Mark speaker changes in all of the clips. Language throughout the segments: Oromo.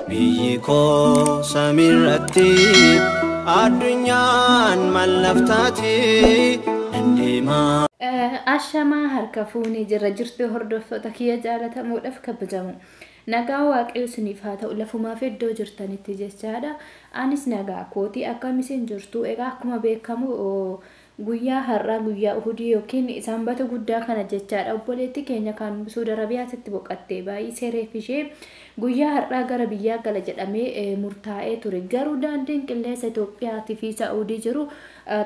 Speaker 1: Biyyi koo samiirratti addunyaan mallaftaati deemaa.
Speaker 2: Ashamaa, harka fuunee jirra jirtu, hordoftoota kiyya jaalatamuudhaaf kabajamu. Nagaa Waaqayyo isiniif haa ta'u lafumaaf iddoo jirtanitti jechaadha. Anis nagaa kootii, akkam isin jirtu? Egaa akkuma beekamu guyyaa har'aa, guyyaa Uhudii yookiin Sanbata guddaa kana jechaadha. Obboleetti keenya kan Suudi Arabiyaatti boqottee baay'isee reeffi ishee guyyaa har'aa gara biyyaa gala jedhamee murtaa'ee ture. Garuu daandiin qilleensa Itoophiyaatii fi Saa'udii jiru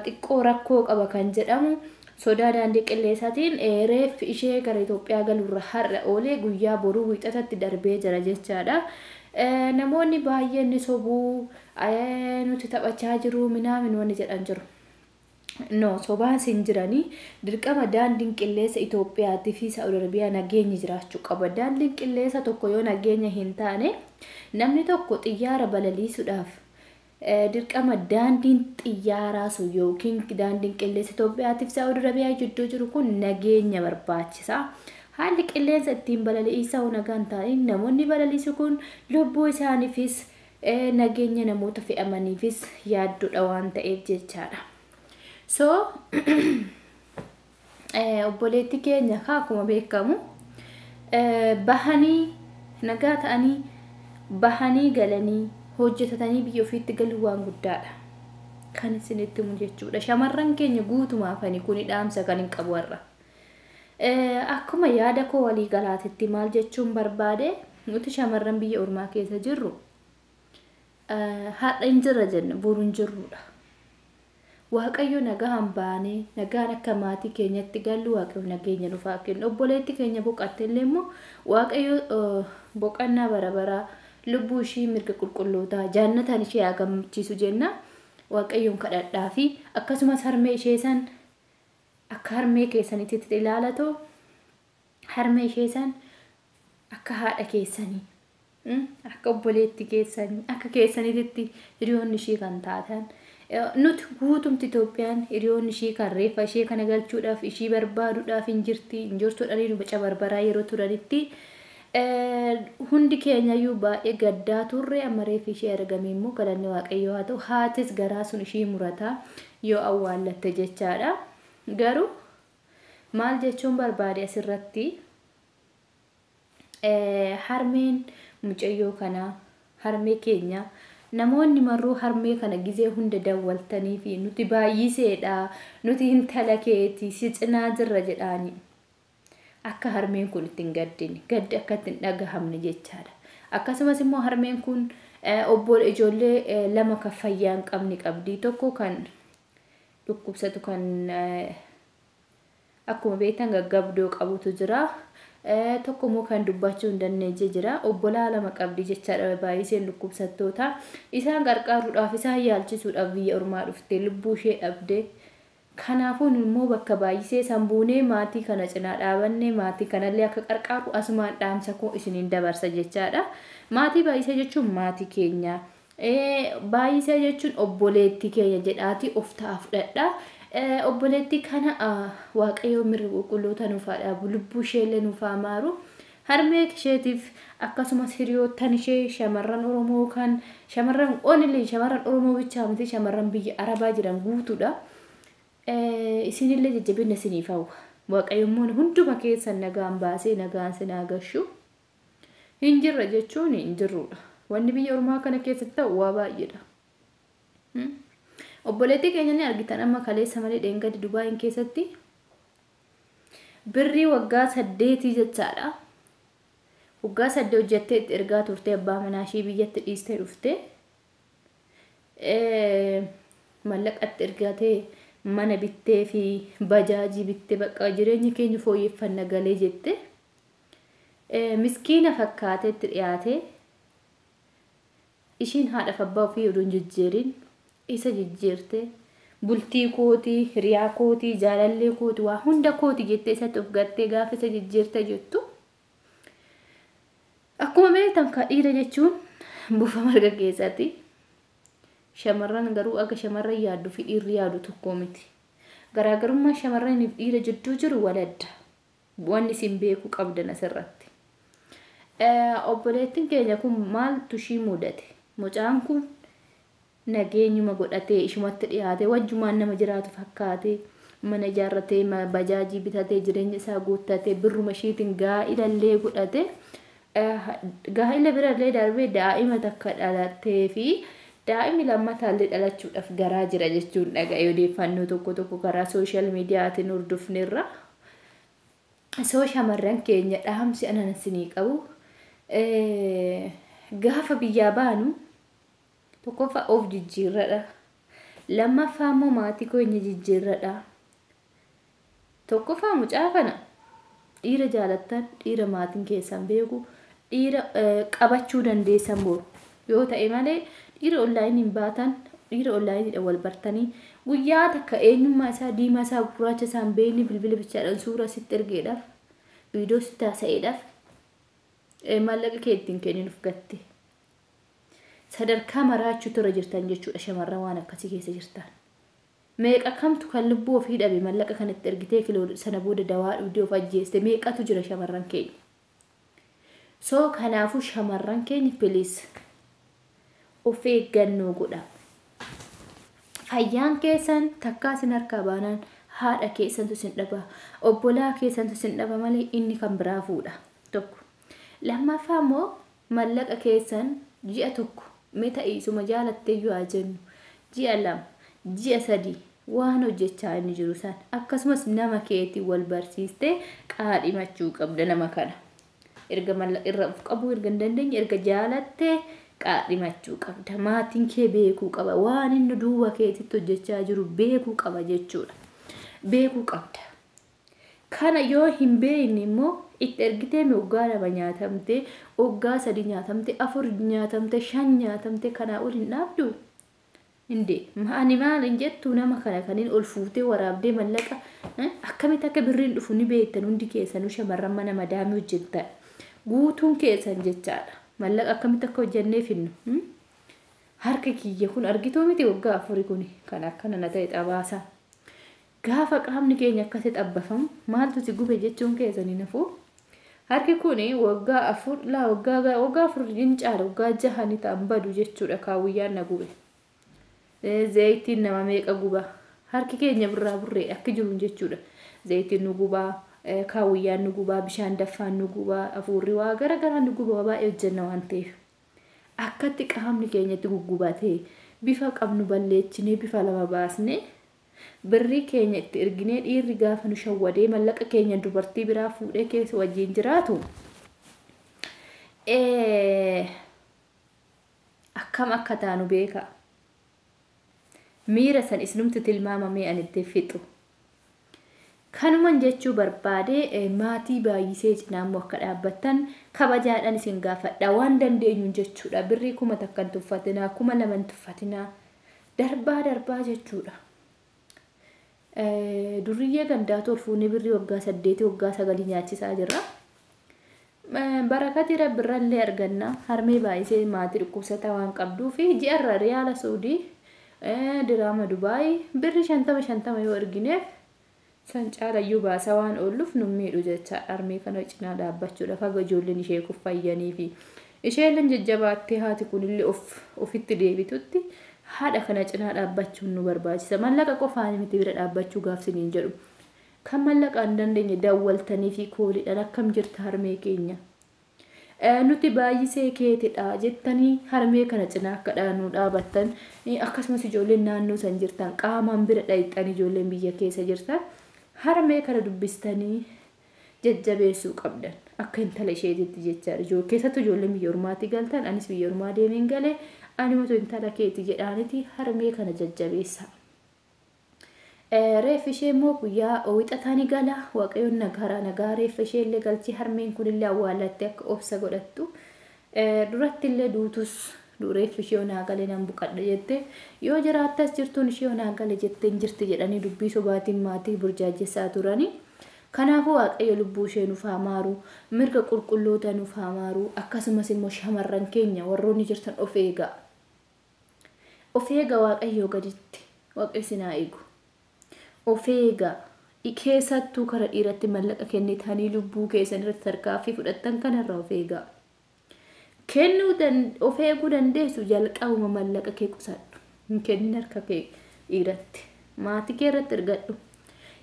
Speaker 2: xiqqoo rakkoo qaba kan jedhamu sodaa daandii qilleensaatiin reeffi ishee gara Itoophiyaa galuurra har'a oolee guyyaa boruu Wiixatatti darbee jira jechaadha. Namoonni baay'een ni sobuu, nuti taphachaa jiru minaamin wanni jedhan jiru. No, sobaas hin jiranii. Dirqama daandiin qilleensa Itoophiyaatii fi Saa'ud Arabiyaa nageenyi jiraachuu qaba. Daandiin qilleensa tokko yoo nageenya hin taane, namni tokko xiyyaara balaliisuudhaaf dirqama daandiin xiyyaaraa sun yookiin daandiin qilleensa Itoophiyaatiif Saa'ud Arabiyaa jidduu jiru kun nageenya barbaachisa. Haalli qilleensa ittiin balali'isaa nagaa hin taane, namoonni balaliisu kun lubbuu isaaniifis nageenya namoota fe'amaniifis yaaddoodha waan ta'eef jechaadha. So obboleetti keenya akkuma beekamu bahanii nagaa ta'anii bahanii galanii hojjetatanii biyya ofiitti galuu waan guddaadha. Kan isinitti himu jechuudha. Shamarran keenya guutumaafani kuni dhaamsa kan hin qabu har'a. Akkuma yaada koo walii galaatitti maal jechuun barbaade, nuti shamarran biyya ormaa keessa jirru har'a hin jirra jenna, boru hin jirrudha. Waaqayyo nagaan baanee nagaan akka maatii keenyatti gallu Waaqayyo nageenya nuuf haa kennu. Obboleetti keenya boqotte illee immoo Waaqayyo boqonnaa bara baraa, lubbuu ishii mirga qulqullootaa jaannataan ishee haa gammachiisu jenna. Waaqayyoon kadhadhaa fi akkasumas harmee ishee san akka harmee keessanitti ilaalatu, harmee ishee san akka haadha keessanii, akka obboleetti keessanii, akka keessanitti hiriyoonni ishii kan taatan, nuti guutumti Itoophiyaan hiriyoonni ishii kan reeffa ishee kana galchuudhaaf ishii barbaaduudhaaf hin jirti hin jirtuudhaan nu baca barbaraa yeroo turanitti hundi keenyayyuu baay'ee gaddaa turre. Amma reeffi ishee argame immoo galanni Waaqayyoo haa ta'u. Haatis garaa sun ishii murataa yoo awwaallatte jechaadha. Garuu maal jechuun barbaade asirratti, harmeen mucayyoo kanaa, harmee keenya, namoonni marruu harmee kana gizee hunda dawwaltanii fi nuti baay'iseedha, nuti intala keeti, si cinaa jirra jedhaani. Akka harmeen kun ittiin gaddine, gaddi akka ittiin dhagahamne jechaadha. Akkasumas immoo harmeen kun obbo ijoollee lama kan fayyaa hin qabne qabdi. Tokko kan dhukkubsatu, kan akkuma beektan gaggabdoo qabutu jira. Tokko immoo kan dubbachuu hin dandeenye jira. Obbolaa lama qabdi jechaadha, baay'iseen dhukkubsattoota. Isaan gargaaruudhaaf, isaan yaalchisuudhaaf biyya ormaa dhuftee lubbuu ishee dhabde. Kanaafuu immoo bakka baay'isee san buunee maatii kana cinaa dhaabannee maatii kanallee akka qarqaaru asumaan dhaamsa koo isiniin dabarsa jechaadha. Maatii baay'isee jechuun maatii keenya. Baay'isee jechuun obboleettii keenya jedhaatii of ta'a fudhadha. Obboleettii kana Waaqayyo mirga qulqulloota nuuf haa dhaabu, lubbuu isheellee nuuf haa maaru. Harmee isheetiif akkasumas hiriyoottan ishee shamarran Oromoo, kan shamarran onillee shamarran Oromoo bichaa miti, shamarran biyya Arabaa jiran guutuudha. Isinillee jajjabina isiniif hawwa. Waaqayyo immoo hunduma keessan nagaan baasee nagaan sinaa gashu. Hin jirra jechuun hin jirrudha. Wanni biyya ormaa kana keessatti ta'u waa baay'eedha. Obboleettii keenya ni argitan, amma kaleessa malee dheengaddi Dubaayin keessatti birrii waggaa 8 jechaadha. Waggaa 8 hojjettee itti ergaa turte, abbaa manaa ishee biyyatti dhiistee dhufte. Mallaqatti ergatee mana bittee fi bajaajii bittee bakka jireenya keenya fooyyeffanna galee jette. Miskiina fakkaatee itti dhiyaatee ishiin haadhaaf abbaa ofii odoo hin jijjiirin isa jijjiirte, bultii kootii, hiriyaa kootii, jaalallee kootii, waa hunda kootii jettee isatti of gattee gaafa isa jijjiirte jettu. Akkuma beektan ka dhiira jechuun buufa marga keessatti. Shamarran garuu akka shamarran yaaddu fi dhiirri yaadu tokko miti. Garaagarummaa shamarraniif dhiira jidduu jiru waladda. Wanni isin beekuu qabdan asirratti. Obboleettiin keenya kun maaltu ishii mudate? Mucaan kun nageenyuma godhatee ishumatti dhiyaate, wajjumaan nama jiraatu fakkaate, mana ijaarratee, bajaajii bitatee, jireenya isaa guuttatee, birruma ishiitiin gaa'ila godhate. Gaa'ila birallee darbee daa'ima takka dhalattee fi daa'imni lammataallee dhalachuudhaaf garaa jira jechuun dhaga'e odeeffannoo tokko tokko karaa sooshaal miidiyaatiin hordofneerra. So shamarran keenya, dhaamsi anan isinii qabu, gaafa biyyaa baanu tokkoffaa of jijjiirradha. Lammaffaa immoo maatii keenya jijjiirradha. Tokkoffaa mucaa kana, dhiira jaalattan, dhiira maatiin keessan beeku, dhiira qabachuu dandeessan boru yoo ta'e malee, dhiira onlaayiniin baatan, dhiira onlaayiniidhaan wal bartanii, guyyaa takka eenyummaa isaa, diimaa isaa, gurraacha isaa hin beekne, bilbila bichaadhaan suuraa sitti ergeedhaaf, viidiyoo sitti haasa'eedhaaf maallaqa kee ittiin kenninuuf gatte. Sadarkaa maraachuu irra jirtan jechuudha shamarran waan akkasii keessa jirtan. Meeqa kamtu kan lubbuu ofii dhabe, maallaqa kanatti ergitee kiloo sana booda dawaa dhugdee of ajjeeste meeqatu jira shamarran keenya? So kanaafuu shamarran keenya, please, of eeggannoo godha. Fayyaan keessan takkaa isin harkaa baanaan haadha keessantu isin dhaba, obbolaa keessantu isin dhaba malee inni kan biraa fuudha. Tokko. Lammaffaa immoo maallaqa keessan ji'a tokko mee ta'iisuma jaalattee yoo haa jennu, ji'a 2, ji'a 3 waan hojjechaa inni jiru san akkasumas nama keetii wal barsiistee qaadhimachuu qabda nama kana. Erga mallaqa irra of qabuu erga hin dandeenye, erga jaalattee qaadhimachuu qabda. Maatiin kee beekuu qaba. Waan inni duuba keetitti hojjechaa jiru beekuu qaba jechuudha. Beekuu qabda. Kana yoo hin beekne immoo itti ergitee waggaa 2 nyaatamte, waggaa 3 nyaatamte, 4 nyaatamte, 5 nyaatamte, kanaa ol hin dhaabdu. Indee ani maal hin jettu, nama kana kaniin ol fuutee waraabdee mallaqa akkamitti akka birriin dhufu ni beektan hundi keessanuu, shamarran mana madaamii hojjettan. Guutuun keessan jechaadha. Mallaqa akkamitti akka hojjennee finnu. Harka kiyya kun argituu miti, waggaa 4 kun kan akkana na ta'e xabaasaa. Gaafa qaamni keenya akkasi xabbafamu maaltu si gube jechuun keessanii nafu. Harki kun waggaa 4 laa, waggaa 4 hin caala, waggaa 6 ni ta'an badu jechuudha kaawwiyyaan na gube. Zayitiin nama meeqa guba? Harki keenya birraa burree akka jiru jechuudha. Zayitiin nu gubaa, kaawwiyyaan nu gubaa, bishaan daffaan nu gubaa, hafuurri waa gara garaa nu gubaa, baay'ee hojjenna waan ta'eef. Akkatti qaamni keenyatti guggubatee bifa qabnu balleechinee, bifa lama baasnee, birrii keenya itti erginee, dhiirri gaafa nu shawwadee mallaqa keenya dubartii biraa fuudhee keessa wajjin jiraatu akkam akka taanu beeka. Miira san isinumti tilmaamamee ani itti fixu. Kanuman jechuu barbaade, maatii baay'isee cinaa immoo akka dhaabbattan kabajaadhaan isin gaafadha, waan dandeenyuun jechuudha. Birrii 1000 tuffatinaa, 2000 tuffatinaa, darbaa darbaa jechuudha. Durriyyee gandaatu ol fuunee birrii waggaa 8, waggaa 9 nyaachisaa jirra. Barakatii rabbirrallee arganna. Harmee baay'isee maatii dhukkubsataa waan qabduu fi ji'arra riyaala Suudii, diraama Dubaayii birrii 50 50 yoo ergineef san caalayyuu baasa waan oolluuf nu miidhu jecha. Harmee kana cinaa dhaabbachuudha haga ijoolleen ishee kuffayyanii fi isheelleen jajjabaattee haati kunillee of ofitti deebitutti haadha kana cinaa dhaabbachuun nu barbaachisa. Mallaqa qofaan miti bira dhaabbachuu gaafsiniin jedhu. Kan mallaqa hin dandeenye dawwaltanii fi kooliidhaan "Akkam jirta harmee keenya? Nuti baay'isee keetidha" jettanii harmee kana cinaa akka nu dhaabattan, akkasumas ijoolleen naannoo san jirtan qaamaan bira dhayixan, ijoolleen biyya keessa jirtan harmee kana dubbistanii jajjabeessuu qabdan akka intala isheetitti jechaadha. Keessattuu ijoolleen biyya ormaatti galtan, anis biyya ormaa deemeen galee, animatu intala keeti jedhaaniti harmee kana jajjabeessa. Reeffi ishee immoo guyyaa wixataa ni gala. Waaqayyoon nagaraa nagaa reeffa ishee illee galchee harmeen kunillee awwaallattee akka obsa godhattu. Duratti illee duutus reeffi ishee onaa gale nan buqadha jette, yoo jiraattas jirtuun ishee onaa gale jettee hin jirti jedhanii dubbii sobaatiin maatii burjaajessaa turanii. Kanaafuu Waaqayyo lubbuu ishee nuuf haa maaru, mirga qulqulloota nuuf haa maaru, akkasumas immoo shamarran keenya warroonni jirtan of eegaa. Of eegaa, Waaqayyoo gaditti, Waaqayyo isin haa eegu. Of eegaa. Keessattuu kara dhiiratti mallaqa kennitanii lubbuu keessan irratti tarkaanfii fudhattan kanarraa of eegaa. Kennuu of eeguu dandeessu jalqabuma mallaqa kee qusadhu. Hin kennin harka kee dhiiratti. Maatii kee irratti ergadhu.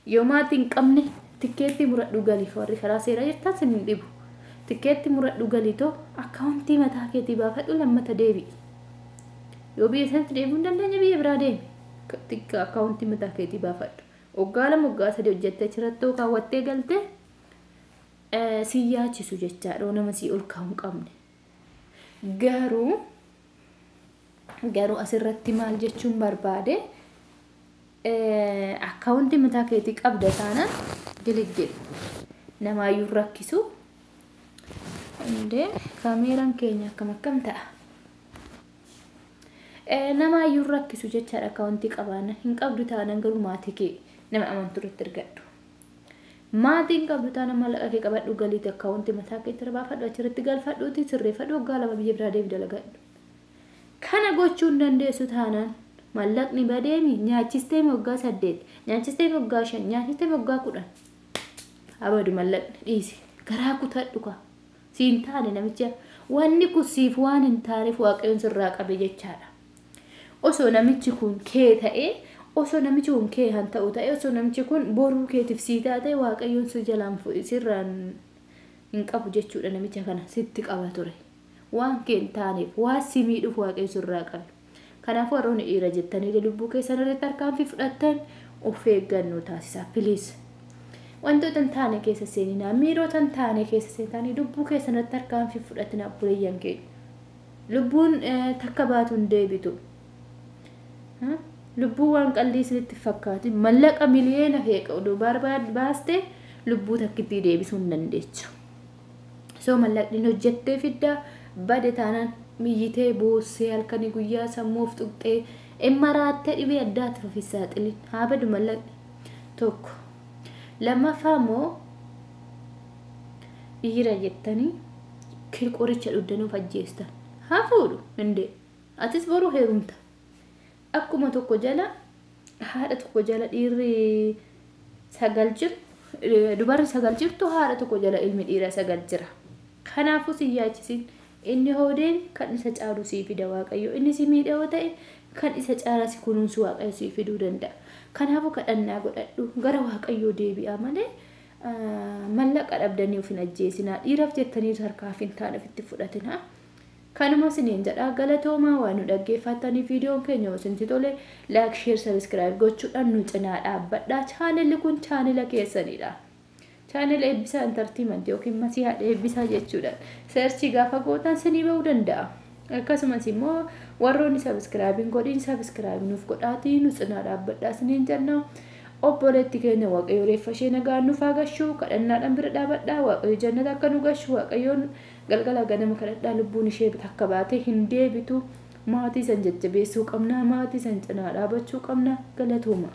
Speaker 2: Yoo maatii hin qabne tikkeetti muradhu galii, warri karaa seeraa jirtan sin hin dhibu. Tikkeetti muradhu galii too akkaawuntii mataa keetii baafadhu, lammata deebi'i. Yoo biyya sanatti deebi'uu hin dandeenye biyya biraa deemi. Akkaawuntii mataa keetii baafadhu. Waggaa 2 waggaa 3 hojjettee achirratti kaawwattee galtee si yaachisu jechaadha, nama si ol kaa'uu hin qabne. Garuu asirratti maal jechuun barbaade, akkaawuntii mataa keetii qabda taanaan giliggil namaayyuu rakkisu. Indee kaameeraan keenya akkam akkam ta'a? Namaayyuu rakkisu jechaadha akkaawuntii qabaanna. Hin qabdu taanaan garuu maatii kee nama amantu irratti ergadhu. Maatii hin qabdu taanaan maallaqa kee qabadhu galiiti akkaawuntii mataa keetti baafadhu, achirratti galfadhuuti sirreeffadhu, waggaa 2 biyya biraa deemi dalagadhu. Kana gochuu hin dandeessu taanaan mallaqni badeemi, nyaachisteemi waggaa 8, nyaachisteemi waggaa 5, nyaachisteemi waggaa 10. Abadu mallaqni dhiisi, garaa kutadhu kaa. Siin taane namicha, wanni kun siif waan hin taaneef Waaqayyoon sirraa qabe jechaadha. Osoo namichi kun kee ta'ee, osoo namichi kun kee han ta'u ta'ee, osoo namichi kun boruu keetiif sii taate, Waaqayyoon si jalaan sirraan hin qabu jechuudha, namicha kana sitti qaba ture. Waan kee hin taaneef, waan si miidhuuf Waaqayyoon sirraa qabe. Kanaafuu warroonni dhiira jettanii lubbuu keessan irratti tarkaanfii fudhattan of eeggannoo taasisaa, please. Wantoota hin taane keessa seeninaa, miirota hin taane keessa seentanii lubbuu keessan irratti tarkaanfii fudhatina, obboleeyyan keenya. Lubbuun takka baatu hin deebitu. Lubbuu waan qallii isinitti fakkaati, mallaqa miliyoona feeqa oduu baaste lubbuu takkittii deebisuu hin dandeechu. So mallaqni hojjettee fiddaa bade taanaan miyyitee boossee halkanii guyyaa sammuuf tuqxee maraattee dhibee addaatiif of hin saaxilin. Haa badu mallaqni tokko. Lammaffaa immoo dhiira jettanii qoricha dhugdanuuf ajjeestan. Haa fuudhu hindee, atis boruu heerumta. Akkuma tokko jala, haadha tokko jala dhiirri 9 jiru, dubarri 9 jirtu, haadha tokko jala ilmi dhiira 9 jira. Kanaafuu si yaachisin, inni hoodeen kan isa caalu sii fida Waaqayyo. Inni si miidha yoo ta'e kan isa caalaa si kunuunsu Waaqayyo sii fiduu danda'a. Kanaafuu kadhannaa godhadhu, gara Waaqayyoo deebi'aa malee mallaqa dhabdanii of hin ajjeesinaa. Dhiiraaf jettanii harkaaf hin taane ofitti fudhatinaa. Kanuma isiniin jedha, galatoomaa waan nu dhaggeeffattanii. Viidiyoon keenya yoo isinitti tole like, share, subscribe gochuudhaan nu cinaa dhaabbadhaa. Chaanelli kun chaanela keessanidha. Chaanela Eebbisaa Entertainment yookiin Masii Haadha Eebbisaa jechuudha. Search gaafa gootan sinii ba'uu danda'a. Akkasumas immoo warroonni subscribe hin godhin subscribe nuuf godhaatii nu cinaa dhaabbadhaa isiniin jenna. Obboleetti keenya Waaqayyo reeffa ishee nagaan nuuf haa gashu, kadhannaadhaan bira dhaabadhaa, Waaqayyo jannata akka nu gashu Waaqayyoon galgala ganama kadhadhaa. Lubbuun ishee takka baatee hin deebitu. Maatii san jajjabeessuu qabna, maatii san cinaa dhaabachuu qabna. Galatooma.